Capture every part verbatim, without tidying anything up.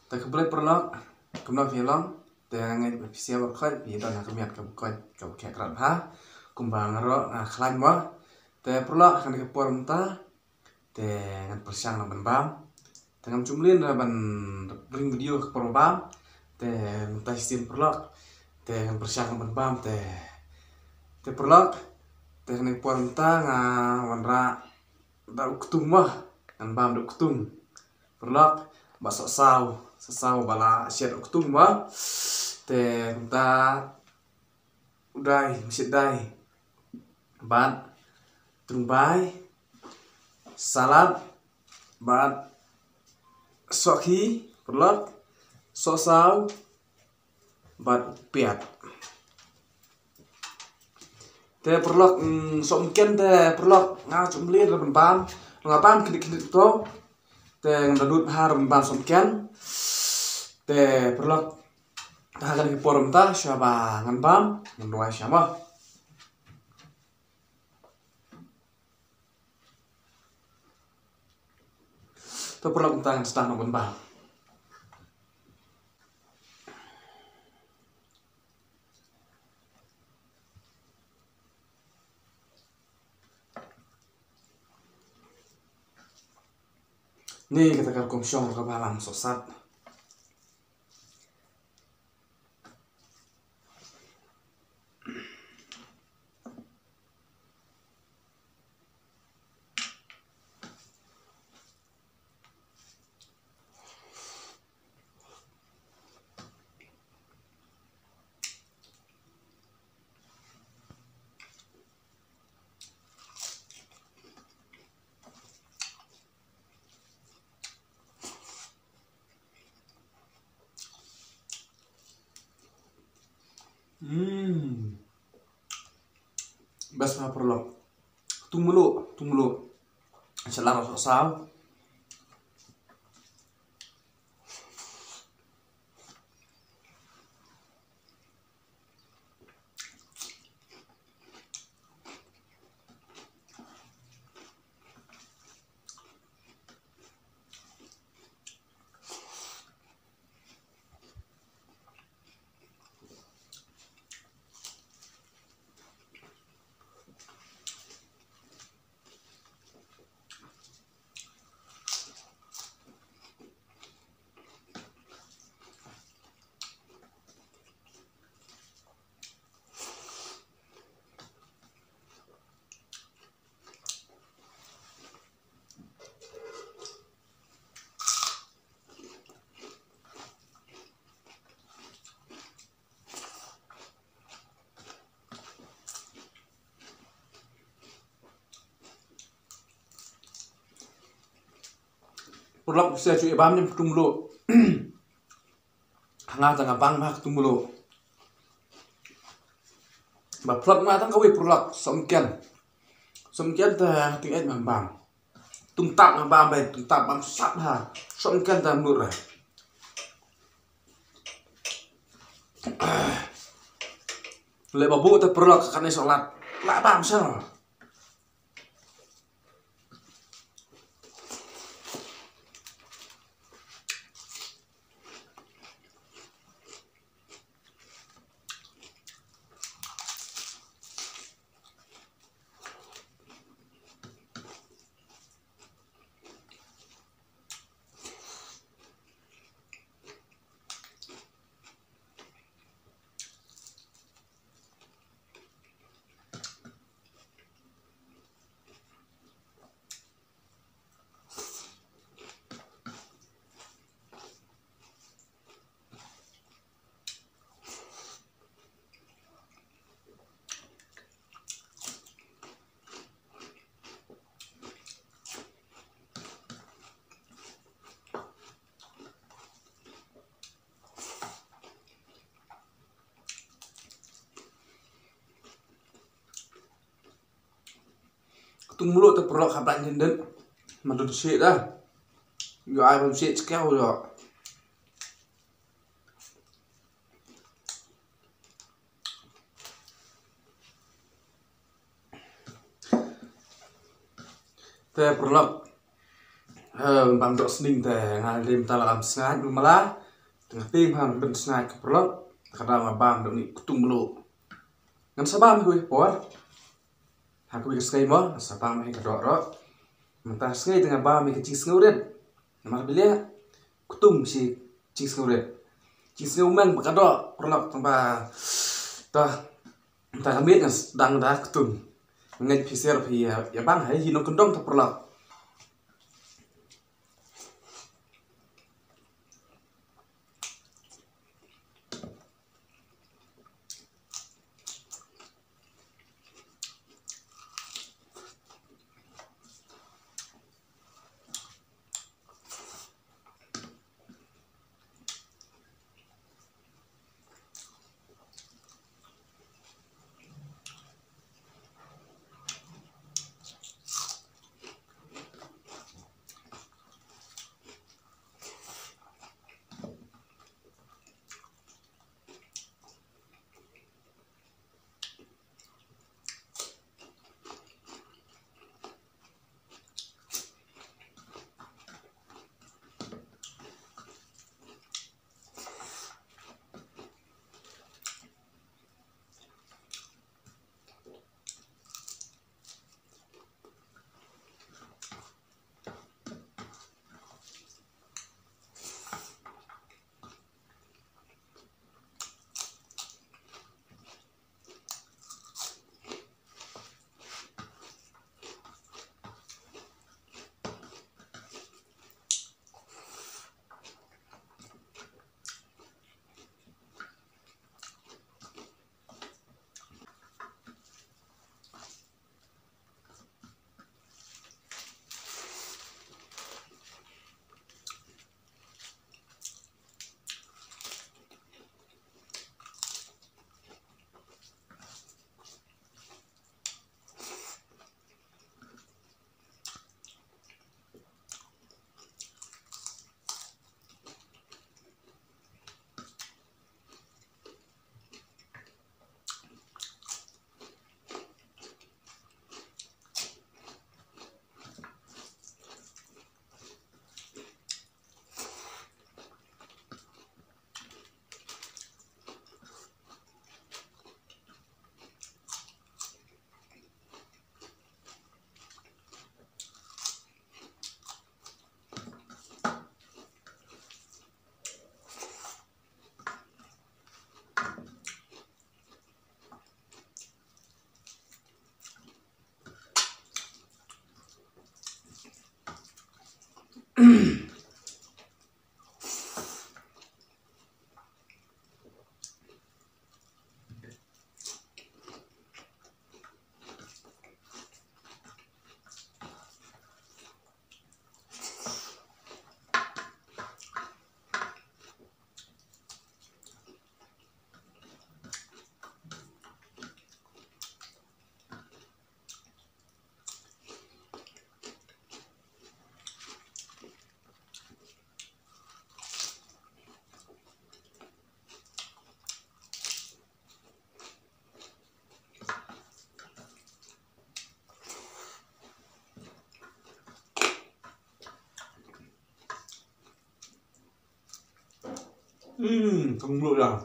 Te khublei paralok, kumno phi long? Te nga ngeit ba phi sngewbha bha, phi don ha ka miat kaba koit, kaba kheh krat bha. Kumba nga ruh nga khlaiñ mo. Te paralok, ha kane ka por mynta, te ngan pyrshang noh ban bam. Te ngam ju mlien re ban ring video ka por ba bam. Te mynta shisien paralok, te ngan pyrshang noh ban bam. Te, te paralok, te ha kane ka por mynta nga wanrah da u ktung mo, ngan bam da u ktung. Paralok, bad sohsaw, sohsaw ba la shet u ktung mo. Te kumta u dai, mynsiem dai. Bad tyrbai, salad, bad sohkhih, paralok, sohsaw, bad piat. Te paralok, mm, sohmynken te paralok, nga ju mlien re ban bam. Nga bam khyndiat khyndiat to. Te ngan da lut bha re ban bam sohmynken. Te paralok, ha kane ka por mynta, shuwa ba ngan bam, ngan duwai sha mo. To paralok, mynta ngan sdang noh ban bam. Ni kata ka rukom shong ka balang sohsat. Hmm. Best bha paralok. Ktung mluh, ktung mluh. Sa la sohsaw. Paralok, sa ju ïa bam ne ktung mluh. Nga ta nga bang bha ktung mluh. Ba plot nga tang kawei paralok, sohmynken. Sohmynken ta ting et ma bam. Tungtap nga bam bai, tungtap bam sat ha. Sohmynken ta mluh re. Le ba bu ta paralok kane sohlat. La bam sa. Ktung mluh te paralok ha bad nyen den. Ma dun shi da. Ïoh ai bam shi chkew ïoh. Te paralok. Eh, bam doh sning te nga lem ta la bam sngaid mala. Tengah teng ha ban sngaid ka paralok. Ka dang nga bam doh ni kutung mluh. Ngan sa bam ha kawei ka por. Ha kawei ka sngi mo, ngan sa bam ha ka doh roh. Mynta sngi te nga bam ha ka jingsngewrit. Namar balei? Kutung shi jingsngewrit. Jingsngewmeng ba ka doh paralok tang ba. Tah. Mynta ka miet ngan sdang da kutung. Ngeit phi shisha phi ïa, ïa bang ha hi nongkyndong ta paralok. Hmm, kong mluh dah.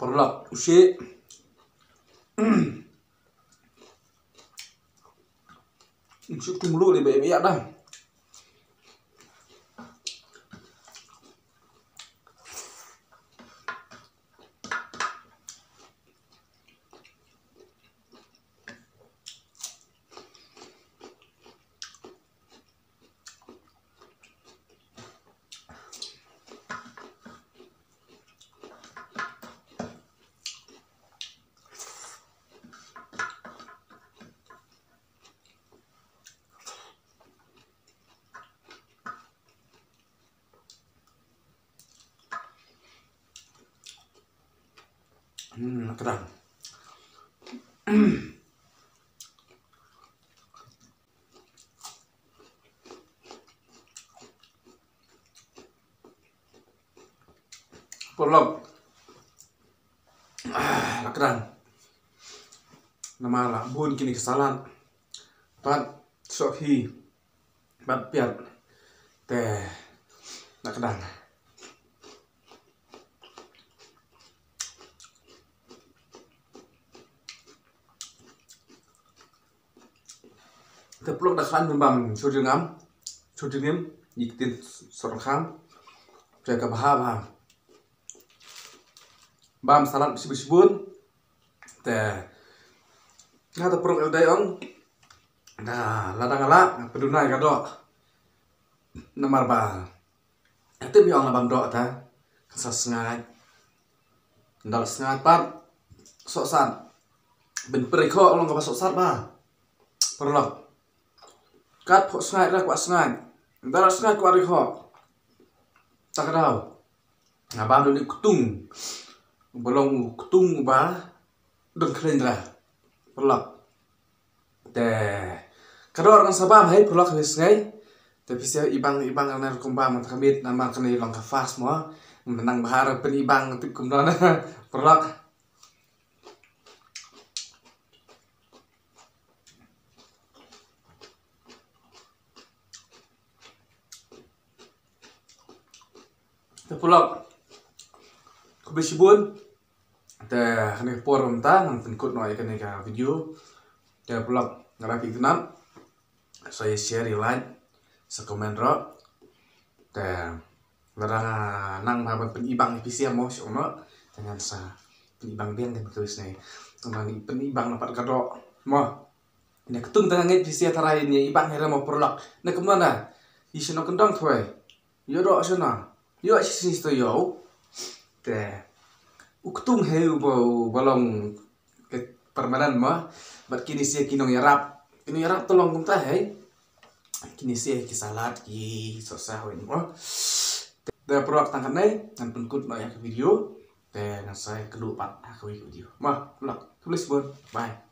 Paralok, u shi. Hmm. Suk tu mluh ni ba ïa dah. Hmm, kdang. Paralok. Ah, la kdang. Namar la bun kine ki salad. Pat sok hi. Bad piat te na ka dang. Te paralok, da khlaiñ bam shu jingam, shu jingim, ïa ki ktien sor kham. Te ka bha bha. Bam salad shibun shibun. Te nga te paralok, el dei ong, da la dang la pynduh nai ka doh. Namar ba tip ïa ong la bam doh ta kan sa sngaid. Ndar sngaid pat sohsat. Ban pyrkhat long kaba sohsat ba paralok. Kat pok sngaid ra kwah sngaid. Ndar sngaid kwah ri ho. Ta ka daw nga bam da u ktung. Ba long u ktung ba dang khlaiñ ra paralok. Te ka doh ngan sa bam hei paralok, ha kawei ka sngi. Te phi sa ibang ibang na rukom bam, te ka miet namar kane long ka first mo. Nang bha ruh pyn-ibang, tip kumno na paralok. Te paralok, khublei shibun. Te kane ka por mynta ngan pynkut noh ïa kane ka video. Te paralok, lada phi itynnad, sa ïa share, ïa like, sa comment ruh. Te lada nga nang ba ban pyn-ibang ïa phi sha mo sha uno, te ngan sa pyn-ibang biang ha kawei ka sngi. Ngan pyn-ibang na pat ka doh mo. Na ktung te nga ngeit phi sha, tharai ïa ibang hi ruh mo paralok. Na kumno na, ïa shano kyndong thwei, ïoh doh shano, ïoh shisien to ïoh. Te u ktung hei uba, uba long ka permanent mo. Bad kine sha ki nongïarap, ki nongïarap to long kumta hei. Kine sha ki salad, ki sohsa hoi mo. Te paralok, tang katne ngan pynkut noh ïa ka video. Te ngan sa ïakynduh pat ha kawei ka video mo paralok. Khublei shibun. Bye.